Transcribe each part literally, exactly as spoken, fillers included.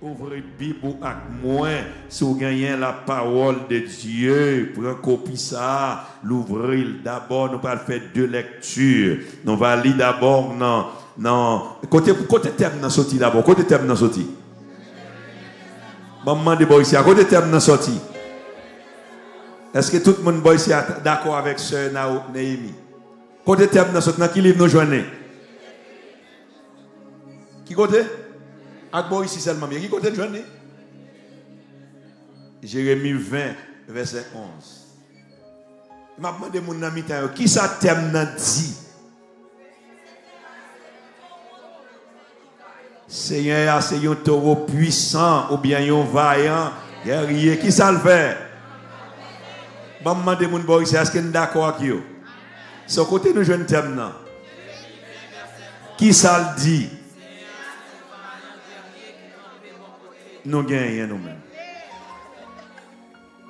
Ouvri Bib ou ak mwen, si w genyen la parole de Dieu, pran kopi sa a, louvri l. Dabò, nou pral fè de lèkti. Nou va li dabò nan, nan, kote, kote tèm nan soti dabò? Kote tèm nan soti? Ban m mande bò isi a, kote tèm nan soti? Èske tout moun bò isi a dakò avèk sè Nao-, Neyemi? Kote tèm nan soti? Nan ki liv nou jwenn li? Ki kote? Ak bò isi sèlman m ye. Ki kote n jwenn li? Jeremi ven, vèsè onz. M ap mande moun nan mitan yo, kisa tèm nan di? Senyè a se yon towo pwisan oubyen yon vayan gèrye. Kisa l fè? Ban m mande moun bò isi a, èske n dakò ak yo? So, kote nou jwenn tèm nan? Kisa l di? Nou genyen nou menm.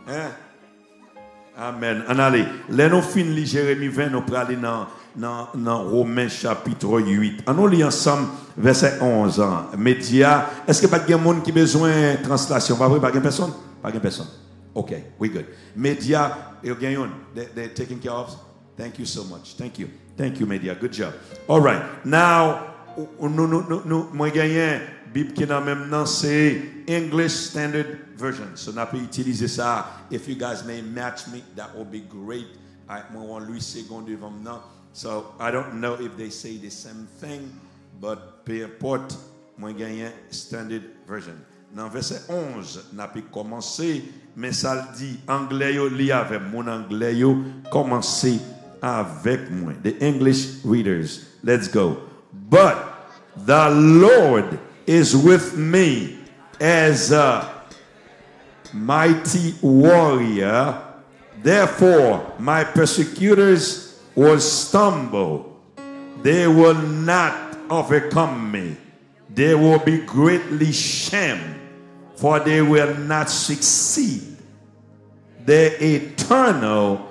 Hein? Amèn. Ann ale. Lè nou fin li Jeremi ven, nou prale nan, nan, nan Women chapit uit. Ann nou li ansanm vèsè onz an. Medya, èske pa t gen moun ki bezwen translasyon? Pa vre, pa gen pèsonn? Pa gen pèsonn. Ok, we good. Medya, yo gen youn. They, they taking care of. Thank you so much. Thank you. Thank you, Media. Good job. All right. Now, ou- ou- nou, nou, nou, nou, mwen genyen Bib ki nan men m nan, se English Standard Version. So, n ap itilize sa. If you guys may match me, that would be great. Alright, mwen wè yon Louis Segond devan m nan. So, I don't know if they say the same thing, but peu importe, mwen genyen Standard Version. Nan vèsè onz, n ape kòmanse, men sa l di, anglè yo li avè m, moun anglè yo kòmanse avèk mwen. The English readers, let's go. But the Lord is with me as a mighty warrior. Therefore, my persecutors will stumble. They will not overcome me. They will be greatly shamed, for they will not succeed. Their eternal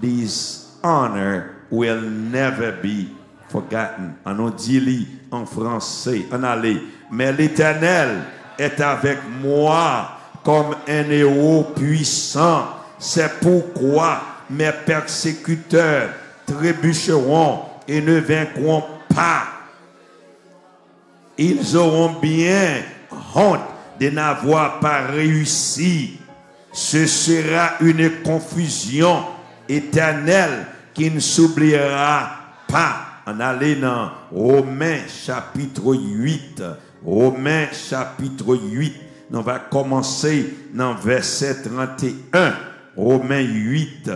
dishonor will never be forgotten. Ann nou di li an franse. Ann ale. Mais l'Éternel est avec moi comme un héros puissant. C'est pourquoi mes persécuteurs trébucheront et ne vaincront pas. Ils auront bien honte de n'avoir pas réussi. Ce sera une confusion éternelle qui ne s'oubliera pas. Ann ale nan Women chapit uit. Women chapit uit. Nou va kòmanse nan vèsè trannteyen. Women uit,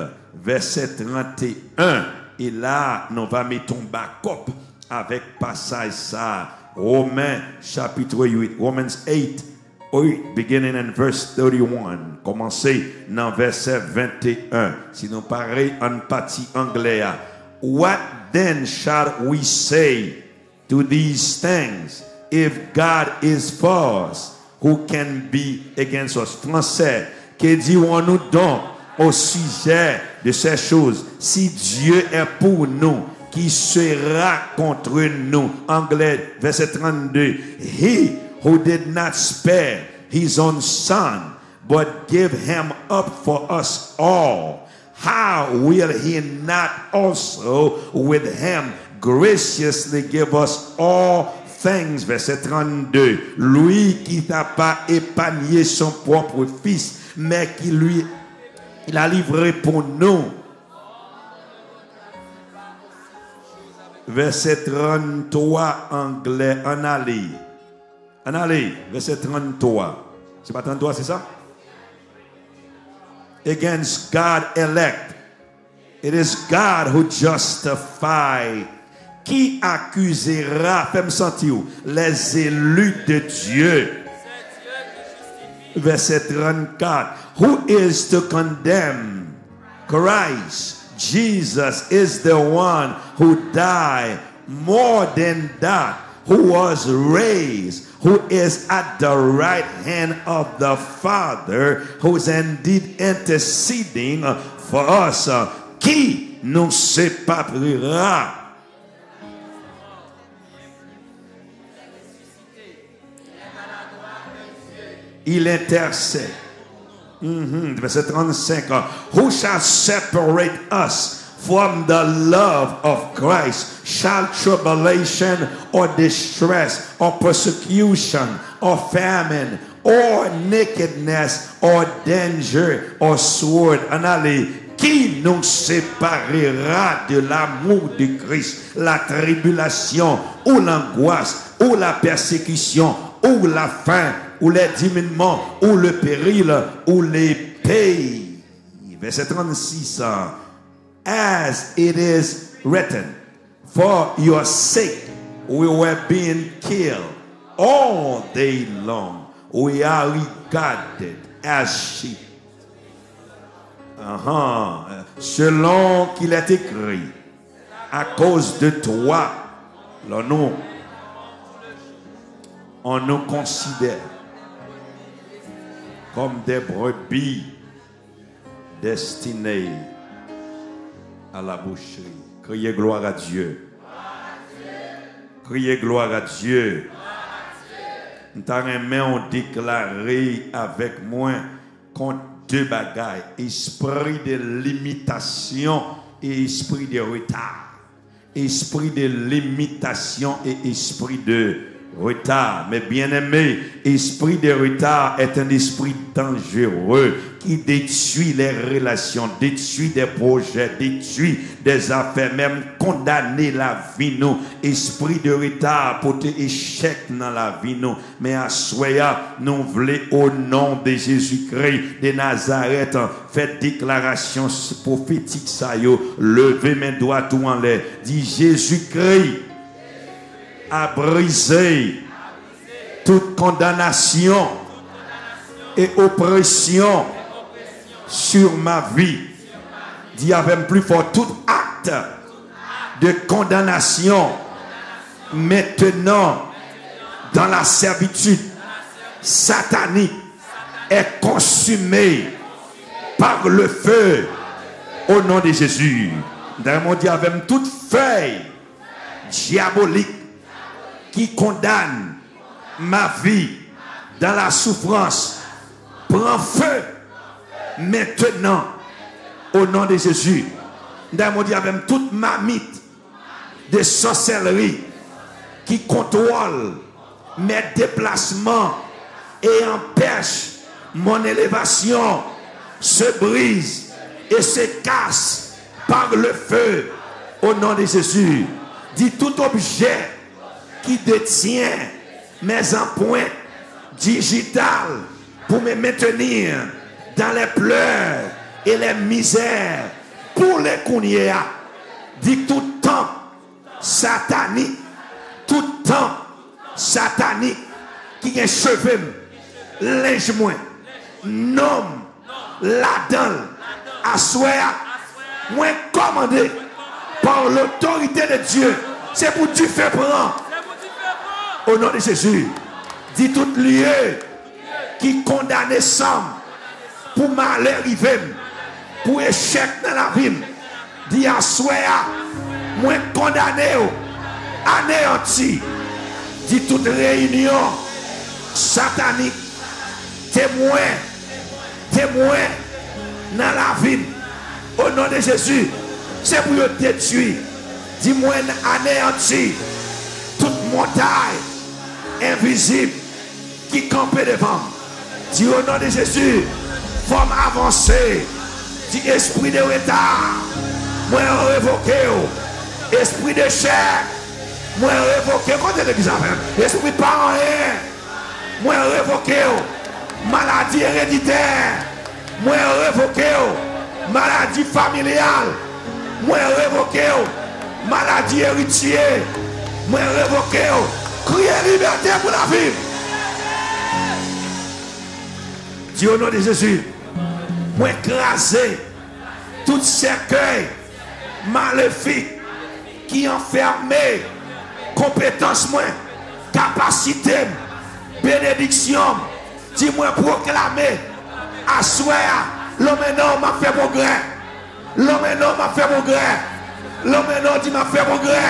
vèsè trannteyen. E la, nou va mete yon bakòp avèk pasaj sa a. Women chapit uit, Romans eight, wi, beginning in verse thirty-one. Kòmanse nan vèsè venteyen. Si nou pare, ann pati anglè a. What then shall we say to these things? If God is for us, who can be against us? Français, que dirons-nous donc au sujet de ces choses? Si Dieu est pour nous, qui sera contre nous? Anglè, vèsè trannde. He who did not spare his own son, but gave him up for us all, how will he not also with him graciously give us all things? Vèsè trannde. Lui qui t'a pas épargné son propre fils, mais qui lui l'a livré pour nous. Vèsè tranntwa anglè, ann ale. Ann ale, vèsè tranntwa. Se pa tranntwa, se sa? Against God elect. It is God who justify. Qui accusera, fè m santi w, les élus de Dieu? Vèsè trannkat. Who is to condemn? Christ Jesus is the one who died. More than that, who was raised, who is at the right hand of the Father, who is indeed interceding for us. Qui nous séparera? Il intercède. Mhm, verset trente-cinq. Who shall separate us from the love of Christ? Shall tribulation or distress or persecution or famine or nakedness or danger or sword? Ann ale. Qui nous séparera de l'amour de Christ? La tribulation ou l'angoisse ou la persécution ou la faim ou les diminuements ou le péril ou l'épée. Verset trente-six. As it is written, for your sake we were being killed all day long. We are regarded as sheep. Ahan. Selon qu'il est écrit, à cause de toi, l'on nous, on nous considère comme des brebis destinées à la boucherie. Criez gloire à Dieu. Criez gloire à Dieu. M ta renmen w deklare avèk mwen kont de bagay. Espri de limitasyon e espri de reta. Esprit de limitation et esprit de retard. Mes bien-aimés, esprit de retard est un esprit dangereux qui détruit les relations, détruit des projets, détruit des affaires, menm kondane lavi nou. Espri de retard pote echèk nan lavi nou. Men aswè a, nou vle, o non de Jezikri de Nazarèt, fè deklarasyon s-, pwofetik sa yo. Leve men dwat ou anlè. Di, Jezikri a brize tout kondanasyon e opresyon sur ma vie. Di avè m pli fò, tout acte de condamnation maintenant dans la servitude satanique est consumé par le feu au nom de Jésus. Dayè, di avè m, tout fèy diabolik ki kondane ma vie dans la souffrance, pran feu maintenant au nom de Jésus. Dayè, di avè m, tout mamit de sorcellerie qui contrôle mes déplacements et empêche mon élévation se brise et se casse par le feu au nom de Jésus. Di tout objet qui détient mes empreintes digitales pour me maintenir dans les pleurs et les misères pour les kounye a. Di tout tanp satanik, tout tanp satanik ki gen cheve m, lenj mwen, non m ladan l, aswè a, mwen kòmande, par l'autorité de Dieu, se pou dife pran. Au nom de Jésus, di tout lye ki kondane san m pou malè rive m, pou echèk nan lavi m. Di aswè a, mwen kondane w, aneyanti. Di tout reyinyon satanik, temwen, temwen nan lavi m. O non de Jezi, se pou yo detwi. Di mwen aneyanti tout montay envizib ki kanpe devan m. Di, o non de Jezi, fò m avanse. Di, espri de reta, mwen revoke w. Espri de chèk, mwen revoke w. Kote legliz avè m? Espri pa anyen, mwen revoke w. Maladi ereditè, mwen revoke w. Maladi familyal, mwen revoke w. Maladi eritye, mwen revoke w. Kriye libète pou lavi m. Di, o non de Jezi, mwen kraze tout sèkèy malefik ki anfème konpetans mwen, kapasite m, benediksyon m. Di mwen pwoklame aswè a, lonmen non m ap fè pwogrè. Lonmen non m ap fè pwogrè. Lonmen non di m ap fè pwogrè.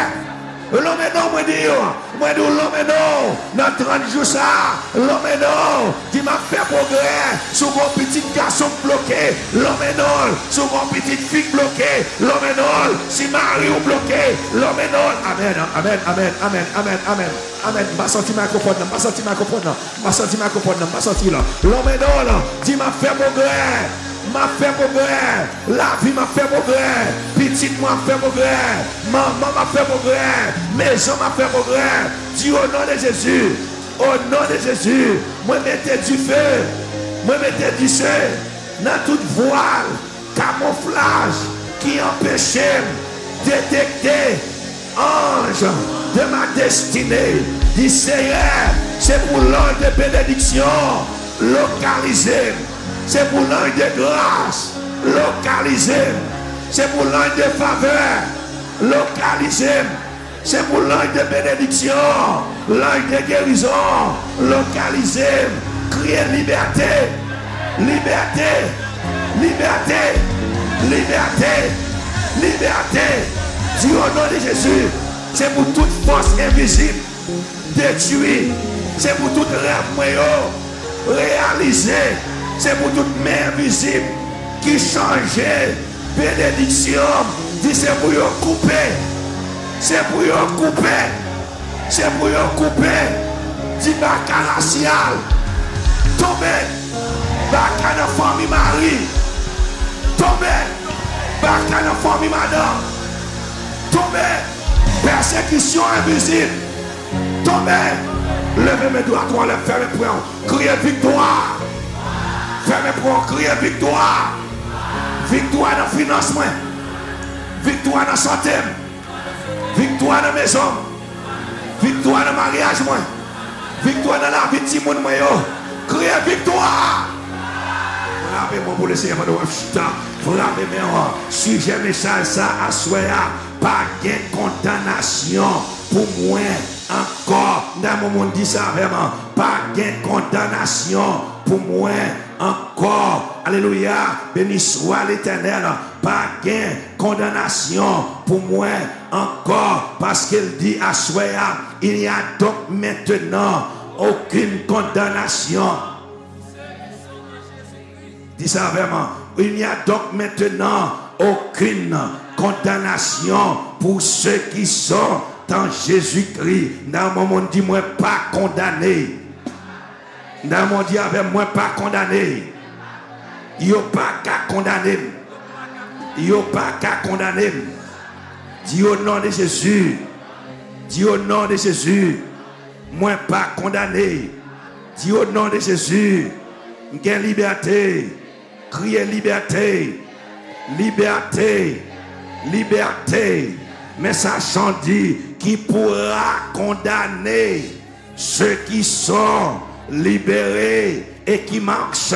Lonmen non mwen di yo, mwen di w lonmen non nan trant jou sa, lonmen non Di, "M ap fè pwogrè." Si w gen yon pitit gason k bloke, lonmen non l. Si w gen yon pitit fi k bloke, lonmen non l. Si mari w bloke, lonmen non l. Amèn, amèn, amèn, amèn, amèn, amèn, amèn. M pa santi mikrofòn nan, m pa santi mikrofòn nan, m pa santi mikrofòn nan, m pa santi l. Lonmen non l. Di, "M ap fè pwogrè. M ap fè pwogrè. Lavi m ap fè pwogrè. Pitit mwen ap fè pwogrè. Manman m ap fè pwogrè. Mezon m ap fè pwogrè." Di, "O non de Jezi." O non de Jezi, mwen mete dife, mwen mete dife nan tout vwal, kamouflaj ki anpeche m detekte ange de ma destinée. Di, "Seyè, se pou lanj de benediksyon lokalize m. Se pou lanj de gras lokalize m. Se pou lanj de favè lokalize m." Se pou lanj de benediksyon, lanj de gerizon lokalize m. Kriye, "Libète! Libète! Libète! Libète! Libète!" Di, "O non de Jezi, se pou tout fòs envizib detwi. Se pou tout rèv mwen yo reyalize. Se pou tout men envizib ki chanje benediksyon m." Di, "Se pou yo koupe. Se pou yo koupe. Se pou yo koupe." Di, "Baka rasyal tonbe. Baka nan fanmi mari tonbe. Baka nan fanmi madanm tonbe. Pèsekisyon envizib tonbe." Leve men dwat ou anlè, fèmen pwen w. Kriye, "Viktwa!" Fèmen pwen w, kriye, "Viktwa!" Viktwa nan finans mwen. Viktwa nan sante m. Viktwa nan mezon m. Viktwa nan maryaj mwen. Viktwa nan lavi timoun mwen yo. Kriye, "Viktwa!" Frape men w pou Leseyè pandan w ap chita. Frape men w. Sijè mesaj sa aswè a, pa gen kondanasyon pou mwen ankò. M ta renmen yon moun di sa avè m. Pa gen kondanasyon pou mwen ankò. Alelouya. Beni swa Letènèl. Pa gen kondanasyon pou mwen ankò. Paske l di aswè a, "Il n'y a donc maintenant aucune condamnation." Di sa avè m. "Il n'y a donc maintenant aucune condamnation pour ceux qui sont en Jésus-Christ." M ta renmen yon moun di, "Mwen pa kondane." M ta renmen w di avè m, "Mwen pa kondane." Yo pa ka kondane m. Yo pa ka kondane m. Di, "O non de Jezi." Di, "O non de Jezi, mwen pa kondane." Di, "O non de Jezi, m gen libète." Kriye, "Libète! Libète! Libète!" Men sa Jan di, "Qui pourra condamner ceux qui sont libérés et qui marchent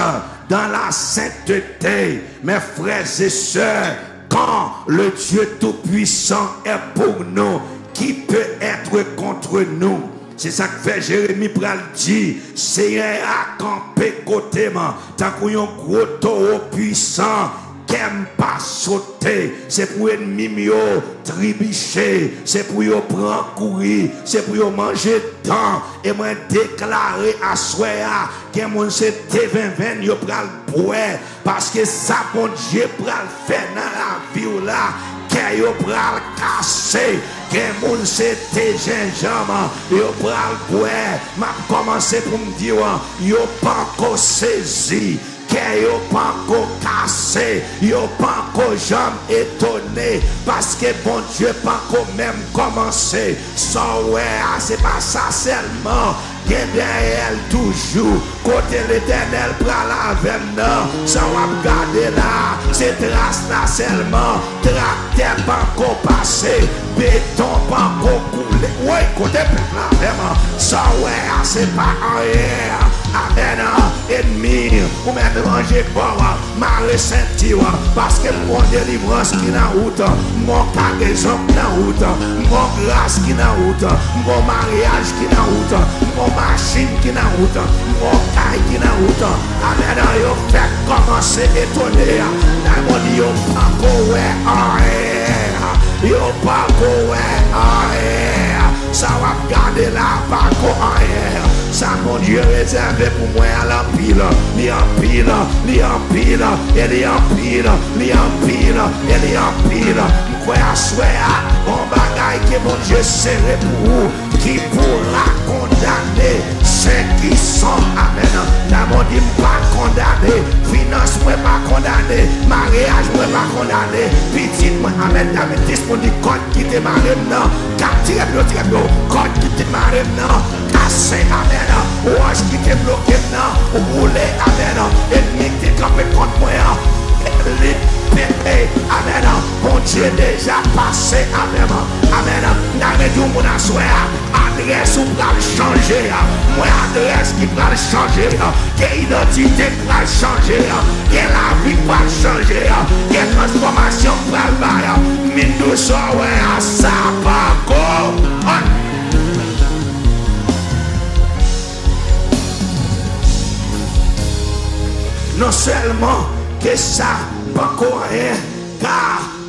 dans la sainteté?" Mes frères et sœurs, quand le Dieu Tout-Puissant est pour nous, qui peut être contre nous? Se sa k fè Jeremi pral di, Seyè a kanpe kote m tankou yon gwo towo pwisan. Kè m pa sote. Se pou ènmi m yo tribiche. Se pou yo pran kouri. Se pou yo manje dan. E mwen deklare aswè a, gen moun se te venvenn yo pral bwè. Paske sa Bondye pral fè nan lavi w la, kè yo pral kase. Gen moun se te jenjanm yo pral bwè. M ap kòmanse pou m di w, yo panko sezi. Kè yo panko kase. Yo panko janm etone. Paske Bondye panko menm kòmanse. Sa w wè a, se pa sa sèlman. Gen dèyè l toujou. Kote Letènèl pral avè m nan, sa w ap gade la, se tras la sèlman. Traktè panko pase, beton panko koule. Woy, kote pèp la vrèman? Sa w wè a, se pa anyen. Amèn. Ènmi, ou mèt ranje kò w. Mare senti w, paske m gon delivrans ki nan wout, m gon kagezon ki nan wout, m gon gras ki nan wout, m gon maryaj ki nan wout, m gon machin ki nan wout, m gon kay ki nan wout. Amèn. Yo fèk kòmanse etone. Nan mond yo panko wè anyen. Yo panko wè anyen. Sa w ap gade la a pa ko anyen. Sa Bondye rezève pou mwen an, l anpil, li anpil, li anpil, e li anpil, li anpil, e li anpil. M kwè aswè a, yon bagay ke Bondye sere pou ou, ki poura kondane ceux qui sont. Amèn. Damon di, m pa kondane. Finans mwen pa kondane. Maryaj mwen pa kondane. Pitit mwen, amèn. Damon, dis moun di, kòd ki te mare m nan, ka tire pye, tire pye. Kòd ki te mare m nan, kase, amèn. Wòch ki te bloke m nan, woule, amèn. Ènmi ki te kanpe kont mwen an, li pete, amèn. Bondye deja pase avè m, amèn. M ta vle di yon moun aswè a, adrès ou pral chanje a. Mwen, adrès ki pral chanje a. Gen idantite k pral chanje a. Gen lavi k pral chanje a. Gen transfòmasyon k pral bay a. Min dou sa w wè a, sa pako. Non sèlman ke sa pako anyen, ka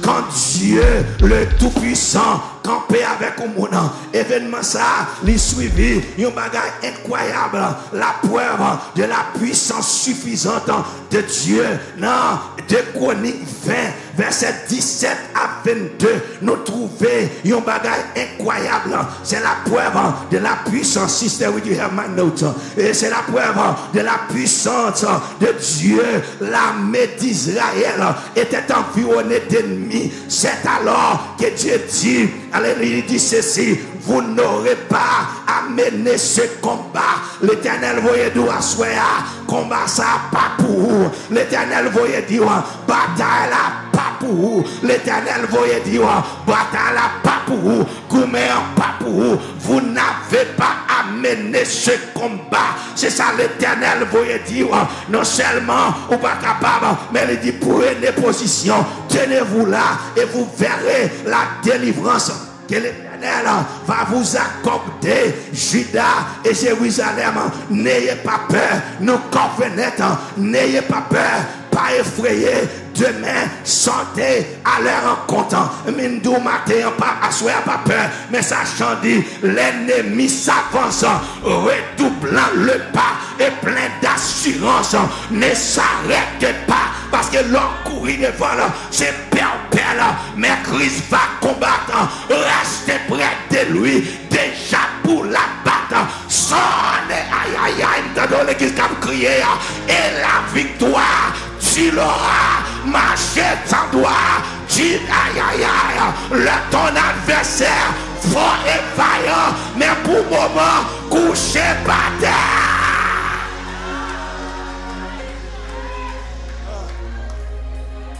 kan Dye le Toupisan kanpe avèk yon moun, evènman sa a, li swivi yon bagay enkwayab, la preuve de la puissance suffisante de Dieu. Nan de Kwonik ven, vèsè disèt a vennde, nou twouve yon bagay enkwayab. C'est la preuve de la puissance. Sister, will you have my note? Et c'est la preuve de la puissance de Dieu. L'armée d'Israël était environnée d'ennemis. C'est alors que Dieu dit, allez, il dit ceci, vous n'aurez pas à mener ce combat. Letènèl voye di w aswè a, konba sa a pa pou ou. Letènèl voye di w, batay la pa pou ou. Letènèl voye di w, batay la pa pou ou. Goumen an pa pou ou. Vous n'avez pas à mener ce combat. Se sa Letènèl voye di w. Non sèlman ou pa kapab, men li di, prenez position, tenez-vous là, et vous verrez la délivrance que l'Éternel va vous accorder, Juda et Jérusalem. N'ayez pas peur, nou Covenant, n'ayez pas peur, pa efreye, demain sortez à leur rencontre. Min di w maten an, pa, aswè a pa pè, men sa chan di, l'ennemi s'avance, redoublant le pas et plein d'assurance, ne s'arrête pas, paske lè w kouri devan l, se pèpèl, men Kris va konbat, reste près de lui, déjà pour la bataille. Sonne, ayayay, m tande yon legliz k ap kriye a, et la victoire, tu l'auras, marche sans doigt, tu, ayayay, le ton adversaire fort et vaillant, men pou moman, kouche pa tè.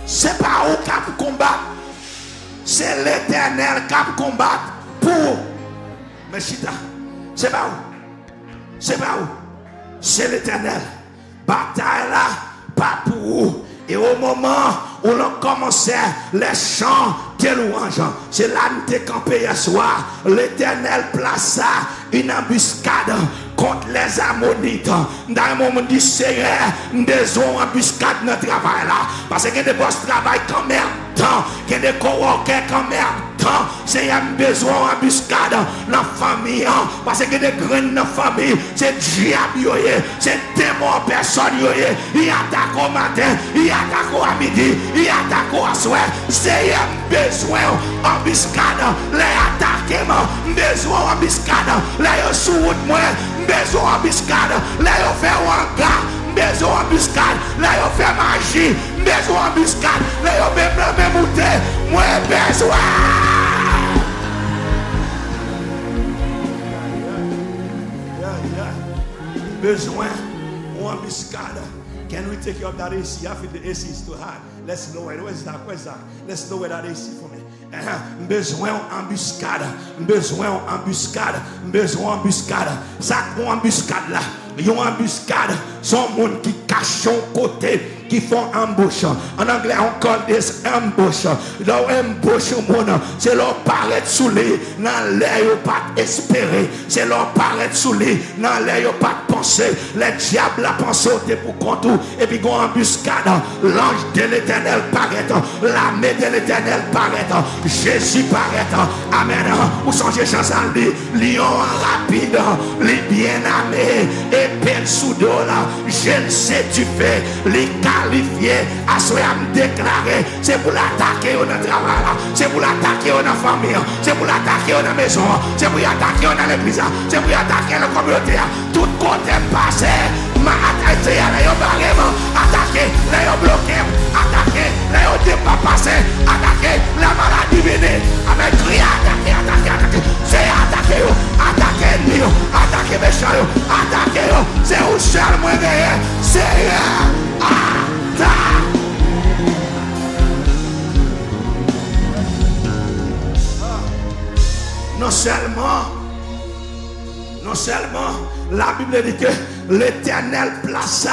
Se pa ou k ap konbat, se Letènèl k ap konbat pou ou. Men chita. Se pa ou. Se pa ou. Se Letènèl. Batay la pa pou ou. E o moman où l'on commençait les chants de louange, se la n te kanpe yèswa. Letènèl plasa une embuscade contre les Ammonites. M ta renmen yon moun di, Seyè, m bezwen yon anbiskad nan travay la. Paske gen de bòs travay k anmèdan, gen de kowòkè k anmèdan. Seyè, m bezwen yon anbiskad nan fanmi an. Paske gen de grenn nan fanmi, se dyab yo ye, se demon an pèsòn yo ye. Y atake w maten, y atake w a midi, y atake w aswè. Seyè, m bezwen w anbiskad. Lè y atake m, m bezwen w anbiskad. Lè yo sou wout mwen, m bezwen w anbiskad. Lè yo fè w anga, m bezwen w anbiskad. Lè yo fè maji, m bezwen w anbiskad. Lè yo menm, menm moute, mwen bezwen. Yeah, yeah. M bezwen w anbiskad. Can we take you up that A C? I feel the A C is too high. Let's lower it. Where's that? Where's that? Let's lower that A C for me. Ahem. M bezwen yon anbiskad. M bezwen yon anbiskad. M bezwen yon anbiskad. Sa k yon anbiskad la? Yon anbiskad, se yon moun ki kache yon kote, ki fè yon anbouch. An anglè, on call this ambush. Lè w anbouch yon moun, se lè w parèt sou li nan lè yo pa t espere. Se lè w parèt sou li nan lè yo pa t panse. Lè dyab la panse w te pou kont ou, epi gon anbiskad, l'ange de l'Éternel parèt, l'armée de l'Éternel parèt, Jezi parèt. Amèn. Ou sonje jan sa l di, Lyon an rapid, li byen ame, epe l sou do l, je l se dife, li kalifye. Aswè a, m deklare, se pou l atake yo nan travay la, se pou l atake yo nan fanmi an, se pou l atake yo nan mezon an, se pou y atake yo nan legliz la, se pou y atake nan kominote a. Tout kote m pase, m atake lè yo bare m, atake lè yo bloke m, atake lè yo di m p ap pase, atake lè maladi vini. Amèn. Kriye, atake, atake, atake. Seyè, atake yo, atake ènmi yo, atake mechan yo, atake yo. Se ou sèl mwen genyen, Seyè. Atake. Non sèlman, non sèlman, la Bible dit que l'Éternel plaça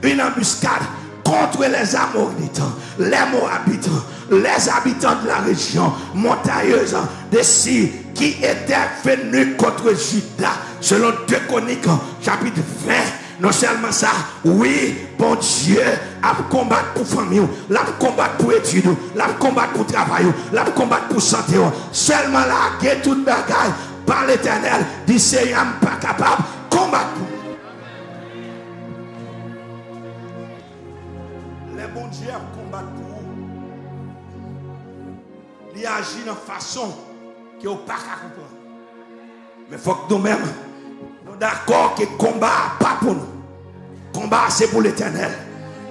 une embuscade contre les Amorites, les Moabites, les habitants de la région montagneuse de Sir, qui étaient venus contre Juda, selon deux Chroniques, chapitre vingt. Non sèlman sa, wi, Bondye ap konbat pou fanmi w, l ap konbat pou etid ou, l ap konbat pou travay ou, l ap konbat pou sante w. Sèlman lage tout bagay ba Letènèl, di, Seyè, m pa kapab, konbat pou mwen. Lè Bondye ap konbat pou ou, li aji nan fason ke w pa ka konprann. Men fòk nou menm, nou dakò ke konba a pa pou nou. Konba a se pou Letènèl.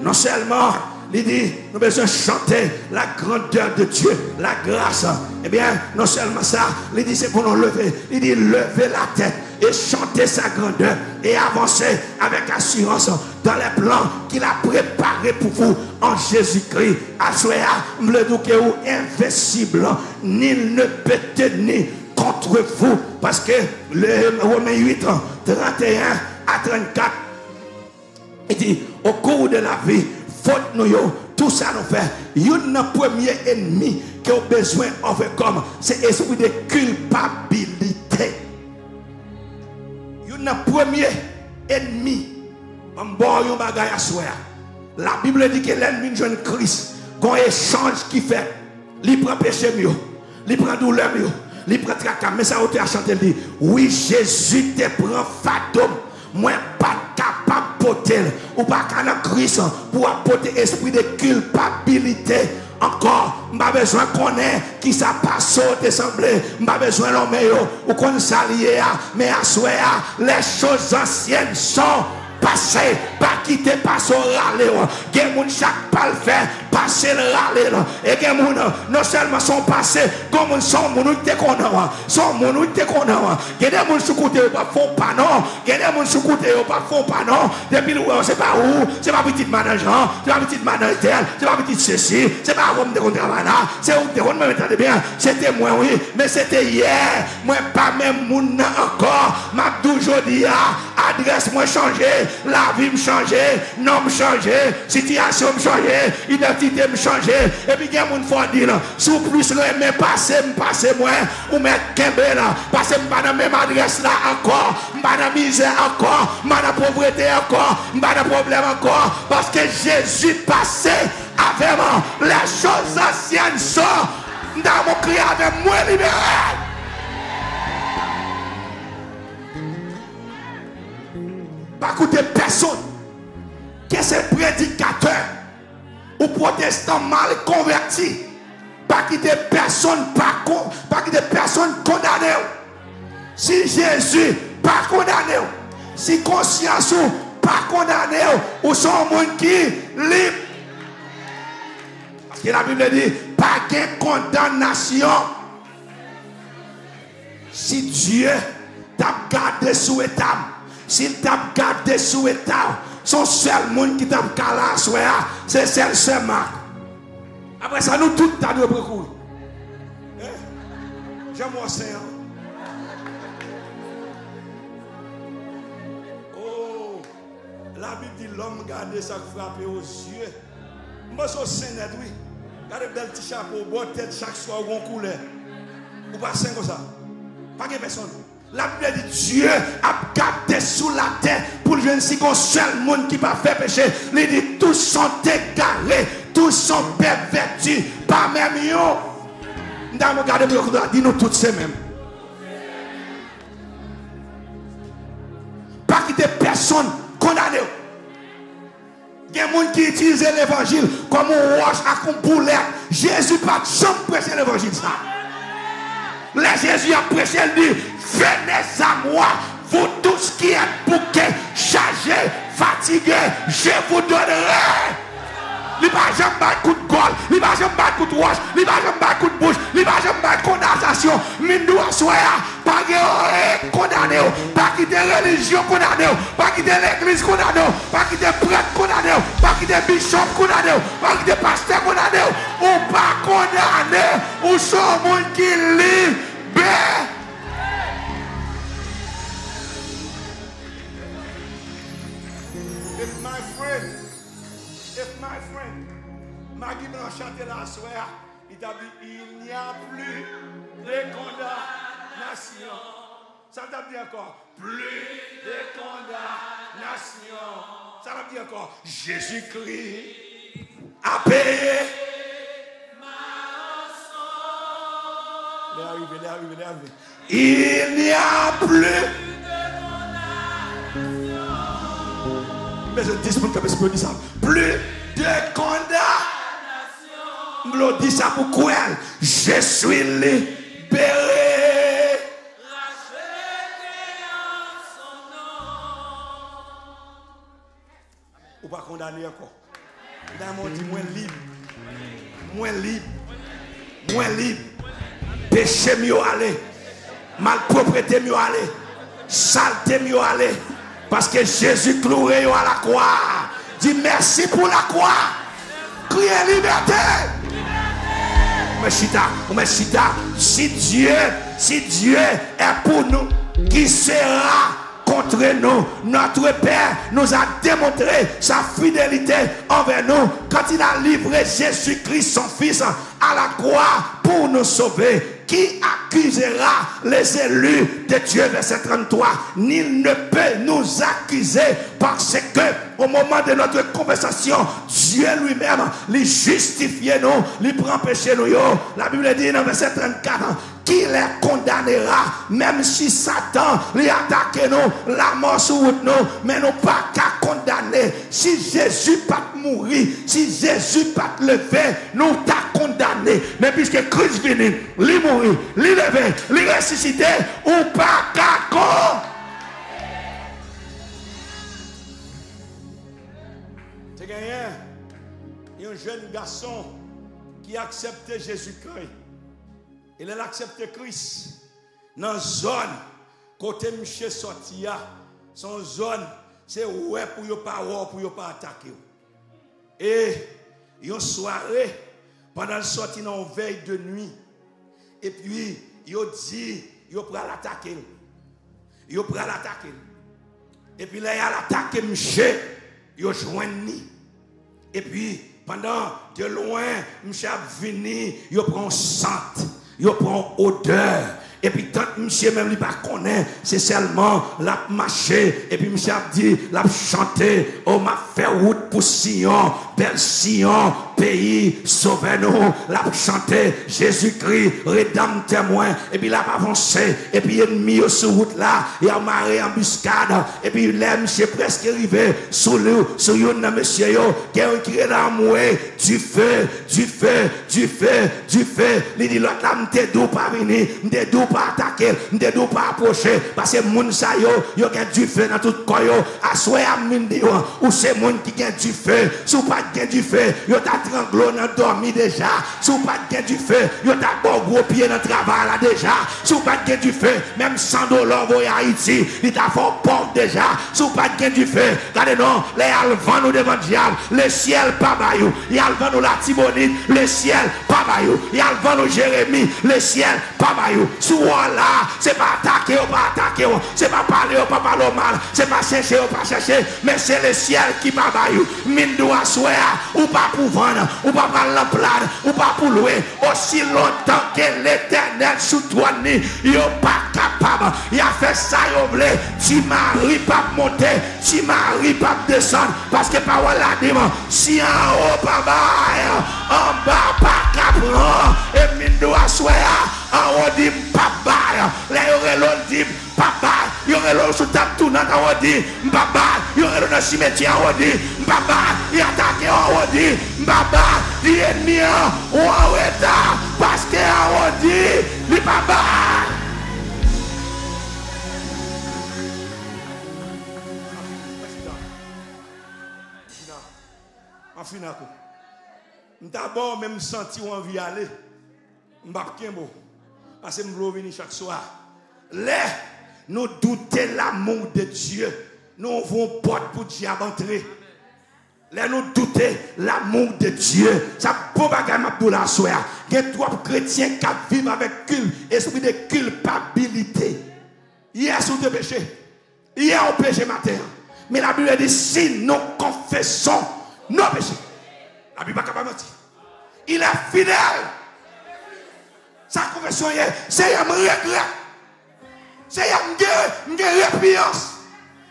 Non sèlman li di nou bezwen chante la grandeur de Dieu, la grâce. Ebyen, non sèlman sa, li di se pou nou leve. Li di, levez la tête et chantez sa grandeur et avancez avec assurance dans les plans qu'il a préparés pour vous en Jésus-Christ. Aswè a, m vle di w ke ou envensib. Nul ne peut tenir contre vous. Paske le Romen uit, trannteyen a trannkat, li di, au cours de la vie, fot nou yo, tou sa nou fè, youn nan premye ènmi ke w bezwen overcome, se espri de kilpabilite. Youn nan premye ènmi. Ban m ba w yon bagay aswè a. Labib di ke lè n vin jwenn Kris, gon echanj ki fèt. Li pran peche m yo. Li pran doulè m yo. Li pran traka m. Men sa otè a chante, l di, wi, Jezi te pran fado m. Mwen pa t kapab pote l. Ou pa ka nan Kris pou w ap pote espri de kilpabilite ankò. M pa bezwen konnen kisa pase w te sanble. M pa bezwen lonmen yo. Ou konn sa l ye a. Men aswè a, les choses anciennes sont passées. Pa kite pase w rale w. Gen moun chak pa l fè, pase l rale l. E gen moun, non sèlman se yon pase, gen moun se yon moun ou te konnen w. Se yon moun ou te konnen w. Gen de moun sou kote yo p ap fè w pa non. Gen de moun sou kote yo p ap fè w pa non. Depi l wè w, se pa ou, se pa pitit madan Jan, se pa pitit madan Etèl, se pa pitit sesi, se pa avè w m te konn travay la, se ou m te konn, men tande byen, se te mwen wi, men se te yè, mwen pa menm moun nan ankò, m ap di w jodi a, adrès mwen chanje, lavi m chanje, non m chanje, sitiyasyon m chanje, idantite m chanje, epi gen moun fò w di l, si w plis renmen pase m, pase mwen, ou mèt kenbe l, pase m pa nan menm adrès la ankò, m pa nan mizè ankò, m pa nan povrete ankò, m pa nan pwoblèm ankò, paske Jezi pase avè m, les choses anciennes sont, m ta renmen w kriye avè m, mwen libere. Pa koute pèsonn, ke se predikatè ou pwotestan mal konvèti, pa kite pèsonn pa kon, pa kite pèsonn kondane w. Si Jezi pa kondane w, si konsyans ou pa kondane w, ou se yon moun ki lib. Paske Labib di, pa gen kondanasyon. Si Dye t ap gade sou eta m, si l t ap gade sou eta w, se yon sèl moun ki t ap ka la aswè a, se sèl sè Mak. Apre sa, nou tout ta dwe pran kouri. Hein? Jan m wè sen an. Oh, Labib di, lòm gade sa k frape o zye. M panse w sen nèt, wi. Gade bèl ti chapo w, bò tèt, chak swa w gon koulè. Ou pa sen konsa. Pa gen pèsonn. Labib di, Dye ap gade sou latè pou l jwenn si gon sèl moun ki pa fè peche. Li di, tous sont égarés, tous sont pervertis, pa menm yon. M ta renmen gade moun yo konsa, di nou tout se menm. Pa kite pèsonn kondane w. Gen moun ki itilize levanjil kòm yon wòch ak yon boulèt. Jezi pa t janm preche levanjil sa. Lè Jezi ap preche, l di, venez à moi, vous tous qui êtes bouqués, chargés, fatigués, je vous donnerai. Li pa janm bay kout gòl, li pa janm bay kout wòch, li pa janm bay kout bouch, li pa janm bay kondanasyon. M vin di w aswè a, pa gen anyen k kondane w. Pa kite relijyon kondane w. Pa kite legliz kondane w. Pa kite prèt kondane w. Pa kite bichòp kondane w. Pa kite pastè kondane w. Ou pa kondane. Ou se yon moun ki libe. If my friend, if my friend, Magi Blan chante la aswè a, li t ap di, il n'y a plus de condamnation. Sa l t ap di ankò? Plus de condamnation. Sa l ap di ankò? Jésus-Christ a payé. Lè a rive, lè a rive, lè a rive. Il n'y a plus. M bezwen dis moun k ap esplode sa. Plus de condamnation. M vle w di sa pou kwè l. Je suis libéré. Ou pa kondane ankò. Dayè mwen di, mwen lib. Mwen lib. Mwen lib. Peche m yo ale. Malpwoprete m yo ale. Salte m yo ale. Paske Jezi kloure yo a lakwa. Di mèsi pou lakwa. Kriye libète. Ou mèt chita. Ou mèt chita. Si Dieu, si Dieu est pour nous, qui sera contre nous? Notre Père nous a démontré sa fidélité envers nous quand il a livré Jésus-Christ, son Fils, à la croix pour nous sauver. Qui accusera les élus de Dieu? Verset trente-trois. Nul ne peut nous accuser parce que au moment de notre confession, Dieu lui-même, li jistifye nou, li pran peche nou yo. Labib di nan vèsè trannkat, qui les condamnera? Menm si Satan, li atake nou, lanmò sou wout nou, men nou pa ka kondane. Si Jezi pa t mouri, si Jezi pa t leve, nou ta kondane. Men piske Kris vini, li mouri, li leve, li resisite, ou pa ka kon- Te genyen yon jèn gason ki aksepte Jezikri. E lè l aksepte Kris, nan zòn kote misye sòti a, se yon zòn, se wè pou yo pa wè w, pou yo pa atake w. E yon sware, pandan l sòti nan yon vèy de nwi, epi yo di yo pral atake l. Yo pral atake l. Epi lè y al atake misye, yo jwenn li. Epi, pandan de lwen, misye ap vini, yo pran yon sant, yo pran yon odè. Epi tant misye menm li pa konnen, se sèlman l ap mache, epi misye ap di, l ap chante, o m ap fè wout pou Siyon, bèl Siyon, peyi Sovè nou, l ap chante, Jezikri, Redanmtè mwen, epi l ap avanse, epi ènmi yo sou wout la, y ap mare anbiskad, epi lè misye prèske rive sou li, sou youn nan mesye yo, gen youn ki rele anmwe, dife, dife, dife, dife. Li di lòt la, m te di w pa vini, m te di w pa atake l, m te di w pa apwoche, paske moun sa yo, yo gen dife nan tout kò yo. Aswè a m vin di w, ou se moun ki gen dife, si w pa Gen dife, yo ta trangle w nan dòmi deja. Si w pa t gen dife, yo ta ba w gwo pye nan travay la deja. Si w pa t gen dife, menm san dola w voye Ayiti, li ta fè w pòv deja. Si w pa t gen dife, gade non, lè y al vann ou devan dyab, lesyèl pa bay ou. Y al vann ou Latibonit, lesyèl pa bay ou. Y al vann ou Jeremi, lesyèl pa bay ou. Si w wè w la, se pa atake yo pa atake w, se pa pale yo pa pale w mal, se pa chèche yo pa chèche, men se lesyèl ki pa bay ou. M vin di w aswè a, ou pa pou vann, ou pa pral nan plad, ou pa pou lwe. Osi lontan ke Letènèl sou twòn li, yo pa kapab. Y a fè sa yo vle, Ti Mari p ap monte, Ti Mari p ap desann, paske pawòl la di m, si anwo pa bay, anba pa ka pran. E m vin di w aswè a, anwo di m p ap bay. Lè yo rele w, l di m p ap bay. Yo rele w sou tab tounant, anwo di m p ap bay. Yo rele w nan simetyè, anwo di m p ap bay. Y atake w, anwo di m p ap bay. Di ènmi an, ou an reta, paske anwo di li p ap bay. M ap fin ak ou. M ta ba w, men m santi w anvi ale. M p ap kenbe w. Paske m vle w vini chak swa. Lè nou doute l'amour de Dieu, nou ouvri yon pòt pou dyab antre. Lè nou doute l'amour de Dieu, sa bon bagay m ap di w la aswè a. Gen twòp kretyen k ap viv avèk kil-, espri de kilpabilite. Yès ou te peche. Yè ou peche maten an. Men Labib di, si nous confessons nos péchés. Labib pa ka pa manti. Il est fidèle. Sa konfesyon ye? Seyè, m regrèt. Seyè, m gen, m gen repiyans.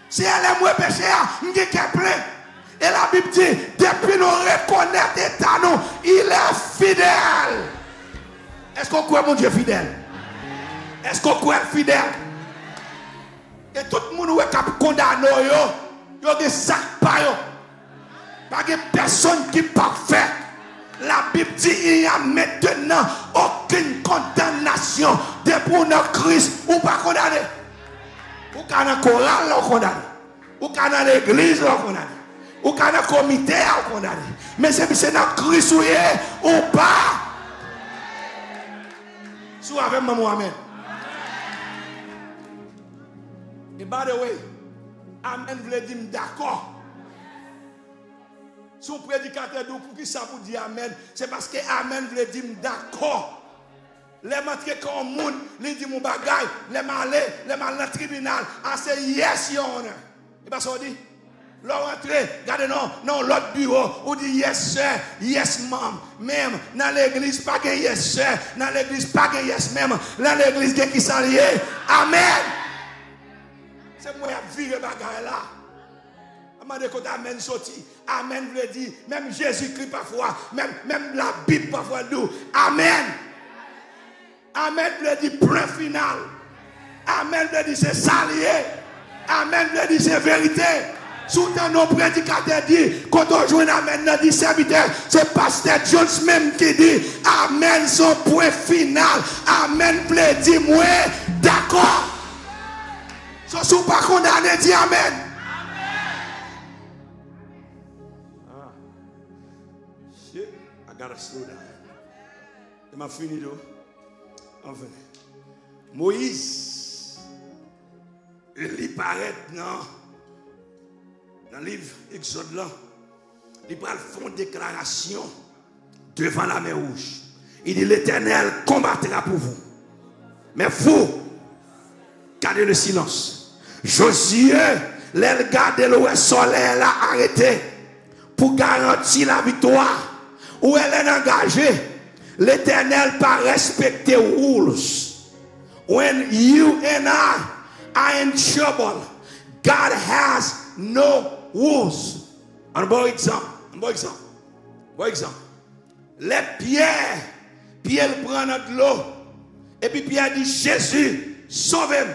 Seyè, lè m wè peche a, m gen kè plen. E Labib di, depi nou rekonèt eta nou, il est fidèle. Èske w kwè Bondye fidèl? Èske w kwè l fidèl? E tout moun ou wè k ap kondane w yo, yo gen sa k pa yo. Pa gen pèsonn ki pafè. Labib di, il n'y a maintenant aucune condamnation. Depi w nan Kris, ou pa kondane. Ou ka nan koral la, ou kondane. Ou ka nan legliz la, ou kondane. Ou ka nan komite a, ou kondane. Men se, se nan Kris ou ye, ou pa. Si w avè m, ban m yon amèn. E by the way, amèn vle di m dakò. Si yon predikatè di w poukisa pou di amèn, se paske amèn vle di m dakò. Lè m antre kay yon moun, li di m yon bagay, lè m ale, lè m al nan tribinal, I say yes, Your Honor. E pa sa w di? Lè w antre, gade non, nan yon lòt biwo, ou di yes sir, yes ma'am. Menm nan legliz pa gen yes sir, nan legliz pa gen yes ma'am. Nan legliz gen kisa l ye? Amèn. Se mwen y ap vire bagay la. Mande kote amèn soti. Amèn vle di, menm Jezikri pafwa, menm, menm Labib pafwa l di w, amèn. Amèn vle di pwen final. Amèn vle di se sa l ye. Amèn vle di se verite. Si w tande yon predikatè di, kote w jwenn amèn nan, di sèvitè, se pastè Jones menm ki di, amèn se yon pwen final. Amèn vle di mwen dakò. So, si w pa kondane, di amèn. Ah. Shit, I gotta slow down. E m ap fini tou. Anfen. Moyiz, li parèt nan, nan liv Egzòd lan. Li pral fè yon deklarasyon devan Lamè Wouj. Il dit, l'Éternel combattra pour vous. Mais vous, gardez le silence. Josué, lè l gade, l wè solèy la arete pou garanti laviktwa. Ou wè lè n angaje, Letènèl pa respekte rules. When you and I are in trouble, God has no rules. An bon egzanp, an bon egzanp, bon egzanp. Lè Pyè, pye l pran nan dlo, epi Pyè di, Jezi, sove m.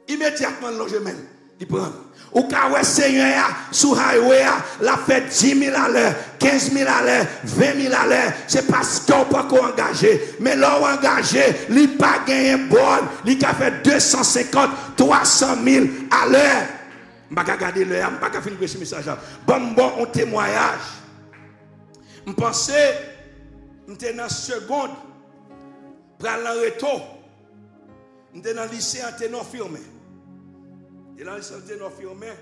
Imedyatman, l lonje men l, li pran l. Ou ka wè Senyè a sou highway a, l ap fè dis mil alè, kenz mil alè, ven mil alè. Se paske w poko angaje. Men lè w angaje, li pa genyen bòn, li ka fè de san senkant, twa san mil alè. M pa ka gade lè a, m pa ka fin preche mesaj la. Ban m ba w yon temwayaj. M panse m te nan segond, pral nan reto. M te nan lise Antenò Firmin. E nan lise Antenò Firmin.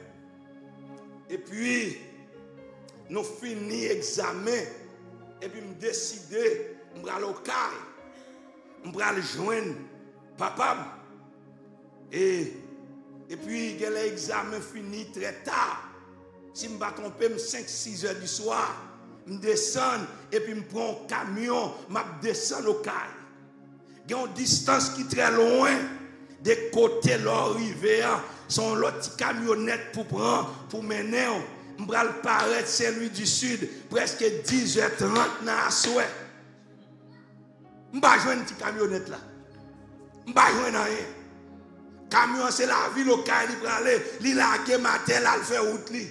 Epi, nou fini egzamen. Epi m deside, m pral Okay. M pral jwenn papa m. E, epi, genlè egzamen fini trè ta. Si m pa twonpe m, senk, sis è di swa, m desann, epi m pran yon kamyon, m ap desann Okay. Gen yon distans ki trè lwen de kote lè w rive a. Se yon lòt ti kamyonèt pou pran, pou mennen w. M pral parèt Sen Lwi di Sid, prèske dis è trant nan aswè. M pa jwenn ti kamyonèt la. M pa jwenn anyen. Kamyon an se lavil Okay li prale, li lage m atè, l al fè wout li.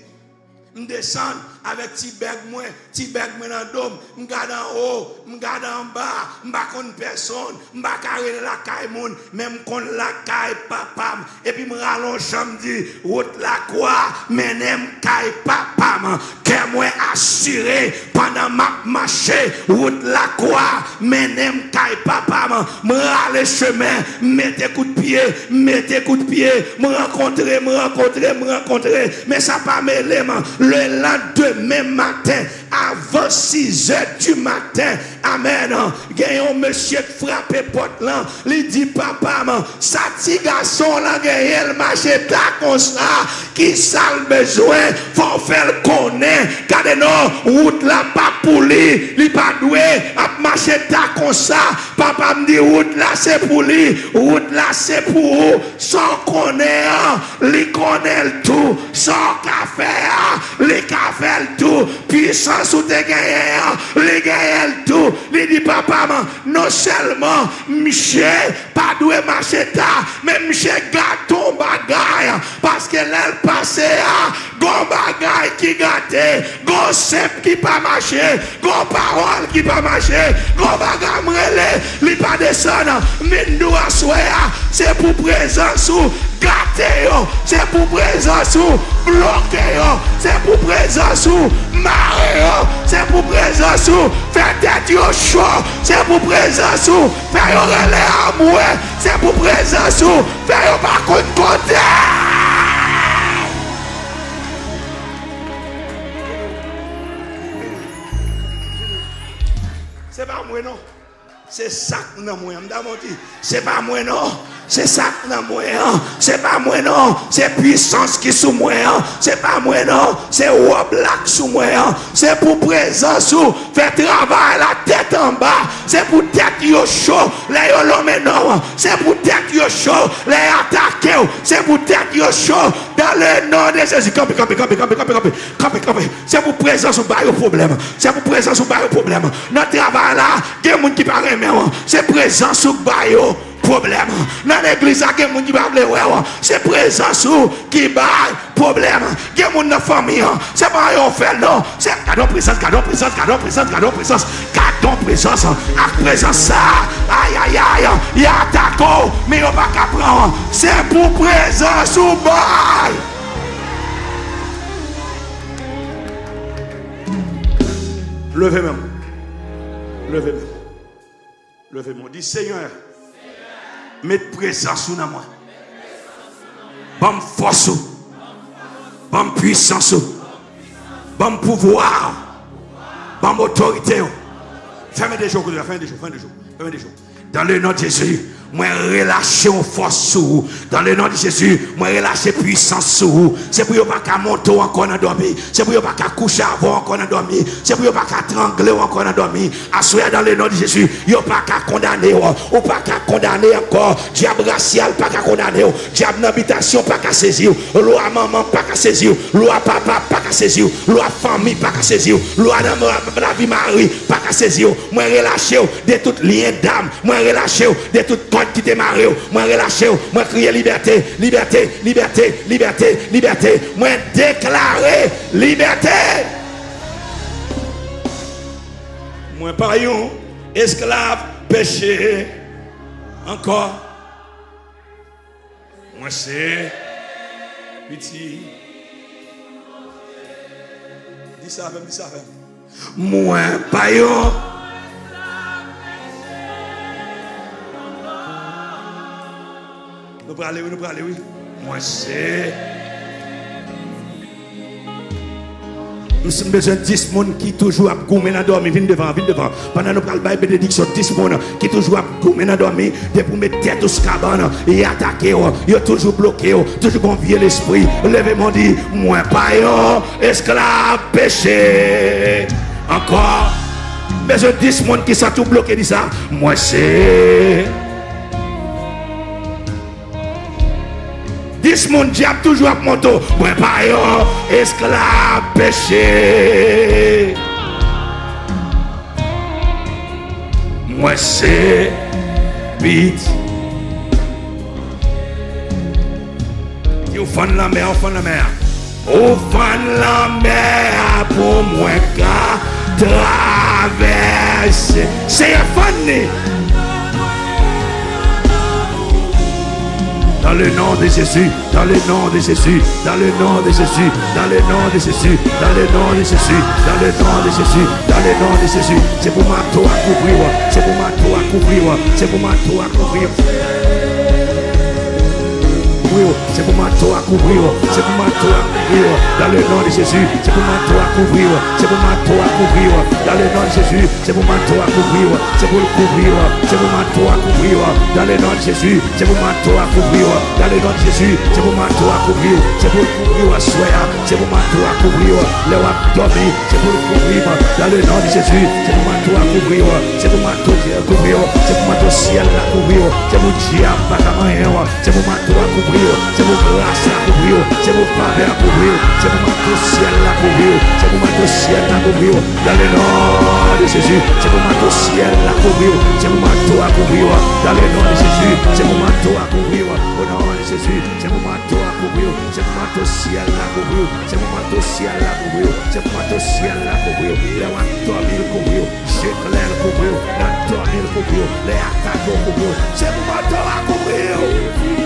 M desann avèk ti bèg mwen, ti bèg mwen nan do m. M gade anwo, m gade anba, m pa konn pèsonn, m pa ka rele lakay moun, men m konn lakay papa m. Epi m rale yon chan, m di, wout lakwa mennen m kay papa m. Kè mwen asire pandan m ap mache, wout lakwa mennen m kay papa m. M rale chemen, m mete kout pye, m mete kout pye, m rankontre, m rankontre, m rankontre. Men sa pa mele m. Le landemen maten, avan sis è di maten, amèn, gen yon mesye k frape pòt lan. Li di, papa m, sa ti gason w lan genyen, l mache ta konsa, ki sa l bezwen? Fò w fè l konnen. Gade non, wout la pa pou li. Li pa dwe ap mache ta konsa. Papa m di, wout la se pou li. Wout la se pou ou. Sa w konnen an, li konnen l tou. Sa w ka fè a, li ka fè l tou. Pwisans ou te genyen an, li genyen l tou. Li di, papa m, non sèlman misye pa dwe mache ta, men misye gate yon bagay, paske lè l pase a, gon bagay ki gate, gon senp ki pa mache, gon pawòl ki pa mache, gon bagay m rele, li pa desann. M vin di w aswè a, se pou prezans ou gate yo, se pou prezans ou bloke yo, se pou prezans ou mare yo, se pou prezans ou fè tèt yo cho, se pou prezans ou fè yo rele anmwe, se pou prezans ou fè yo pa konn kote. Se pa mwen non. Se sa k nan mwen an. M ta di, se pa mwen non. Se sa k nan mwen an. Se pa mwen non. Se pwisans ki sou mwen an. Se pa mwen non. Se wòb la k sou mwen an. Se pou prezans ou fè travay la tèt anba. Se pou tèt yo cho lè yo lonmen non w. Se pou tèt yo cho lè y atake w. Se pou tèt yo cho. Dans le nom de Jésus. Kanpe, kanpe, kanpe, kanpe, kanpe, kanpe. Kanpe, kanpe. Se pou prezans ou ba yo pwoblèm. Se pou prezans ou ba yo pwoblèm. Nan travay la, gen moun ki pa renmen w. Se prezans ou k ba yo pwoblèm. Nan legliz la, gen moun ki pa vle wè w. Se prezans ou ki bay pwoblèm. Gen moun nan fanmi an, se pa yo fè l non. Se gade yon prezans, gade yon prezans, gade yon prezans, gade yon prezans, gade yon prezans. Ak prezans sa, ayayay, y atake w, men yo pa ka pran w. Se pou prezans ou bay. Leve men w. Leve men w. Leve men w. Di, Senyè, met prezans ou nan mwen. Ban m fòs ou. Ban m pwisans ou. Ban m pouvwa ou. Ban m otorite ou. Fèmen de je w kote la, fèmen de je w, fèmen de je w, fèmen de je w. Dans le nom de Jésus, mwen relache yon fòs sou ou. Dans le nom de Jésus, mwen relache pwisans sou ou. Se pou yo pa ka monte w ankò nan dòmi. Se pou yo pa ka kouche avè w ankò nan dòmi. Se pou yo pa ka trangle w ankò nan dòmi. Aswè a, dans le nom de Jésus, yo pa ka kondane w. Ou pa ka kondane ankò. Dyab rasyal pa ka kondane w. Dyab nan bitasyon pa ka sezi w. Lwa manman pa ka sezi w. Lwa papa pa ka sezi w. Lwa fanmi pa ka sezi w. Lwa nan lavi mari pa ka sezi w. Mwen relache w de tout lyen dam. Mwen relache w de tout kòd ki te mare w. Mwen relache w. Mwen kriye libète, libète, libète, libète, libète. Mwen deklare libète. Mwen pa yon esklav peche ankò. Mwen se piti Di sa avè m, di sa avè m. Mwen pa yon. Nou prale wi, nou prale wi. Mwen se. M s-, m bezwen dis moun ki toujou ap goumen nan dòmi. Vin devan, vin devan. Pandan nou pral bay benediksyon, dis moun ki toujou ap goumen nan dòmi. Depi w met tèt ou sou kabann, y atake w. Yo toujou bloke w. Toujou gon vye lespri. Leve men w, di, mwen pa yon esklav peche ankò. M bezwen dis moun ki santi w bloke, di sa. Mwen se. Dis moun, dyab toujou ap monte w. Mwen pa yon esklav peche. Mwen se piti. Di ou fann lanmè a, ou fann lanmè a. Ou fann lanmè a pou mwen ka travèse. Seyè, fann li. Dans le nom de Jésus, dans le nom de Jésus, dans le nom de Jésus, dans le nom de Jésus, dans le nom de Jésus, dans le nom de Jésus, dans le nom de Jésus. Se pou mato a kouvri w, se pou mato a kouvri w, se pou mato a kouvri w. Kouvri w, se pou mato a kouvri w, se pou mato a kouvri w. Dans le nom de Jésus, se pou mato a kouvri w, se pou mato a kouvri w. Dans le nom de Jésus, se pou mato a kouvri w, se pou l kouvri w, se pou mato a kouvri w. Dans le nom de Jésus, se pou mato a kouvri w. Dans le nom de Jésus, se pou mato a kouvri w, se pou l kouvri w aswè a. Se pou mato a kouvri w lè w ap dòmi. Se pou l kouvri w. Dans le nom de Jésus, se pou mato a kouvri w. Se pou mato a kouvri w. Se pou mato syèl la kouvri w. Se pou dyab pa ka manyen w. Se pou mato a kouvri w. Se pou gras la kouvri w. Se pou favè a kouvri w. Se pou mato syèl la kouvri w. Se pou mato syèl la kouvri w. Dans le nom de Jésus, se pou mato syèl la kouvri w. Se pou mato a kouvri w. Dans le nom de Jésus, se pou mato a kouvri w. Au nom de Jésus, se pou mato a kouvri w. Se pou mato syèl la kouvri w. Se pou mato syèl la kouvri w. Se pou mato syèl la kouvri w. Lè w ap dòmi l kouvri w. Je klè l kouvri w. Nan dòmi l kouvri w. Lè atake w kouvri w. Se pou mato a kouvri w.